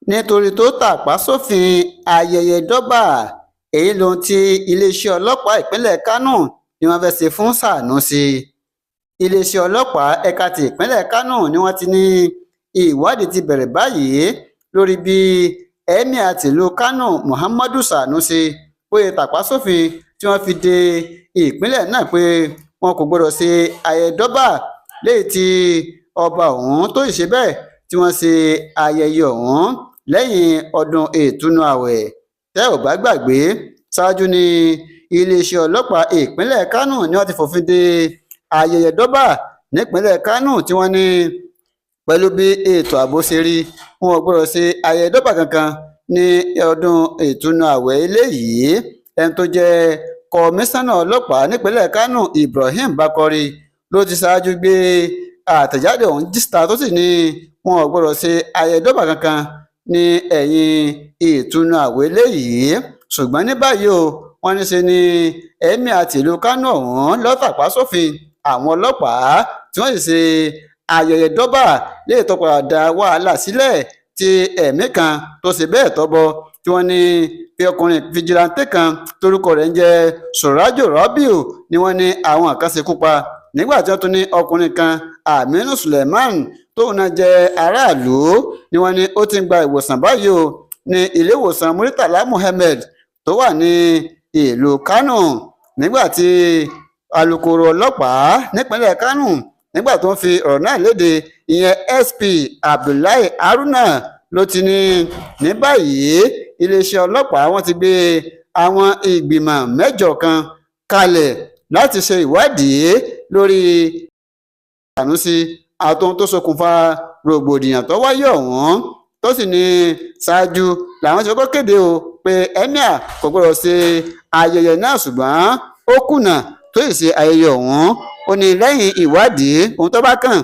Nítorí tó tàpá sófin ayẹyẹ durbar, èyí lohun tí iléeṣẹ́ ọlọ́pàá ìpínlẹ̀ Kánò ni wọ́n fẹ́ẹ́ ṣe fún Sanusi. Iléeṣẹ́ ọlọ́pàá ẹ̀ka ti ìpínlẹ̀ Kánò ni wọ́n ti ní ìwádìí ti bẹ̀rẹ̀ báyìí lórí bí Emir tìlú Kánò Muhammadu Sanusi bóyá tàpá sófin tí wọ́n fi de ìpínlẹ̀ náà pé wọn kò gbọdọ̀ ṣe ayẹyẹ durbar, léyìí tí ọba ọ̀hún tó sì ṣe bẹ́ẹ̀ tí wọ́n ṣe ayẹyẹ ọ̀hún lẹ́yìn ọdún ìtúnu ààwẹ̀. Tẹ́ ò bá gbàgbé, ṣáájú ní iléeṣẹ́ ọlọ́pàá ìpínlẹ̀ Kánò ni wọ́n ti fòfin de ayẹyẹ durbar nípínlẹ̀ Kánò, tí wọ́n ní pẹ̀lú bí ètò ààbò ṣe rí, wọn ò gbọdọ̀ ṣe ayẹyẹ durbar kankan ní ọdún ìtúnu ààwẹ̀ eléyìí. Ẹni tó jẹ́ kọmíṣánná ọlọ́pàá nípínlẹ̀ Kánò, Ibrahim Bakori, ló ti ṣáájú gbé àtẹ̀jáde ọ̀hún síta, tó sì ní wọn ò gbọdọ̀ ṣe ayẹyẹ durbar kankan ní ẹ̀yìn ìtúnu ààwẹ̀ eléyìí. Ṣùgbọ́n ní báyìí o, wọ́n ní ṣe ni Emir tìlú Kánò ọ̀hún ló tàpá sófin àwọn ọlọ́pàá tí wọ́n sì ṣe ayẹyẹ durbar, léyìí tó padà dá wàhálà sílẹ̀ tí ẹ̀mí kan tó ṣe bẹ́ẹ̀ tọ́bọ̀, tí wọ́n ní bí ọkùnrin fìjìláńtẹ́ kan torúkọ rẹ̀ ń jẹ́ Surajo Rabiu ni wọ́n ní àwọn kan ṣekú pa, nígbà tí wọ́n tún ní ọkùnrin kan, Aminu Suleiman, tóun náà jẹ́ aráàlú, ni wọ́n ní ó ti ń gba ìwòsàn báyìí o ní ilé ìwòsàn Murtala Muhammed tó wà ní ìlú Kánò. Nígbà tí alūkkóró ọlọ́pàá nípínlẹ̀ Kánò, nígbà tó ń fi ọ̀rọ̀ náà léde, ìyẹn SP Abdullahi Haruna, ló ti ní ní báyìí iléeṣẹ́ ọlọ́pàá wọn ti gbé àwọn ìgbìmọ̀ 8 kan kalẹ̀ láti ṣe ìwádìí lórí Sanusi àtohun tó ṣokùnfà rògbòdìyàn tó wáyé ọ̀hún, tó sì ní ṣáájú làwọn ti kọ́kọ́ kéde o pé Emir kò gbọdọ̀ ṣe ayẹyẹ náà, ṣùgbọ́n ó kùnà tó sì ṣe ayẹyẹ ọ̀hún. Ó ní lẹ́yìn ìwádìí, ohun tó bá kàn